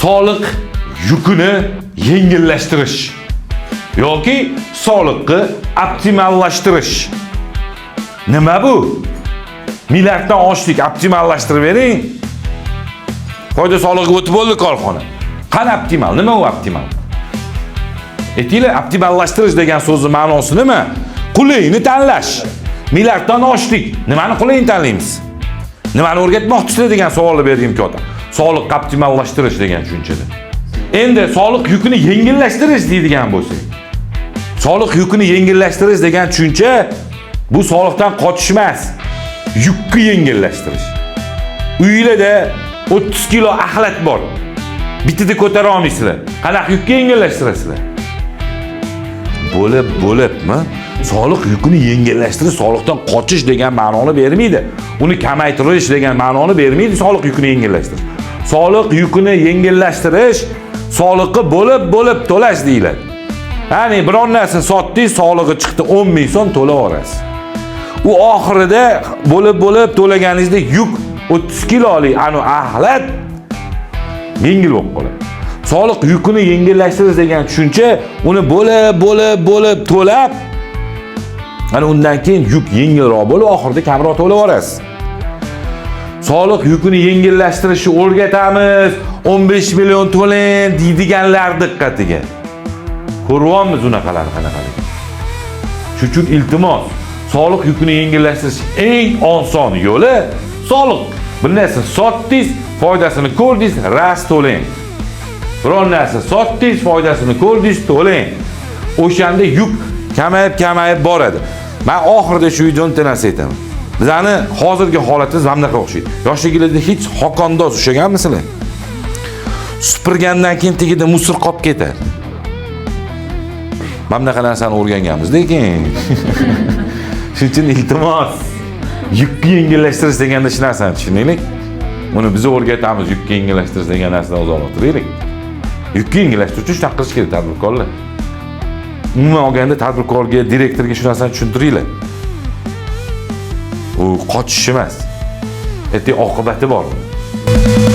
Soliq yukini yengillashtirish yoki soliqni optimallashtirish. Nima bu? Milliarddan oshdik, optimallashtirib bering. Foyda solig'iga o'tib bo'ldi korxona. Qani optimal? Nima u optimal? Aytinglar, optimallashtirish degan so'zni ma'nosi nima? Qulayini tanlash. Milliarddan oshdik. Nimani qulayini tanlaymiz? Nimani o'rgatmoqchisizlar degan savolni bergim kelyapti. Soliq optimallashtirish degan tushunchada. Endi soliq yukini yengillashtirish deydigan bo'lsak, soliq yukini yengillashtirish degan tushuncha bu soliqdan qochish emas, yukni yengillashtirish. Uyinglarda 30 kilo axlat bor. Bittada ko'tara olmaysizlar. Qanaqa yukni yengillashtirasizlar? Bo'lib bo'libmi? Soliq yukini yengillashtirish soliqdan qochish degan ma'noni bermaydi. Uni kamaytirish degan ma'noni bermaydi soliq yukini yengillashtirish. Soliq yukini yengillashtirish soliqni bo'lib bo'lib to'lash deyiladi. Ya'ni biron narsa sotdingiz, solig'i chiqdi 10 ming so'm, to'laverasiz. U oxirida bo'lib bo'lib to'laganingizda yuk 30 kilolik anu axlat yengil bo'lib qoladi. Soliq yukini yengillashtirish degan tushuncha uni bo'lib bo'lib bo'lib to'lab, ana undan keyin yuk yengilroq bo'lib, oxirida kamroq to'lab yuborasiz. Soliq yukini yengillashtirishni o'rgatamiz, 15 million to'lang deydiganlar diqqatiga. Ko'ryapmiz unaqalarni qanaqaligi. Shuning uchun iltimos, soliq yukini yengillashtirish eng oson yo'li soliq. Bir narsa sotdingiz, foydasini ko'rdingiz, ras to'lang. Biron narsa sotdingiz, foydasini ko'rdingiz, to'lang. O'shanda yuk kamayib kamayib boradi. Men oxirida shu videoni bitta narsa aytaman. Bizani hozirgi holatimiz mana bunaqa o'xshaydi. Yoshligingizda hech xokondoz ushlaganmisizlar? Supurgandan keyin tagida мусор qolib ketadi. Mana bunaqa narsani o'rganganmiz lekin. Shuning uchun iltimos, yukni yengillashtirish deganda shu narsani tushunaylik. Uni biz o'rgatamiz, yukni yengillashtirish degan narsadan uzoqroq turaylik. Yukni yengillashtirish uchun shunaqa qilish kerak tadbirkorlar. Umuman olganda tadbirkorga, direktorga shu narsani tushuntiringlar. U qochish emas. Ertaga oqibati bor buni.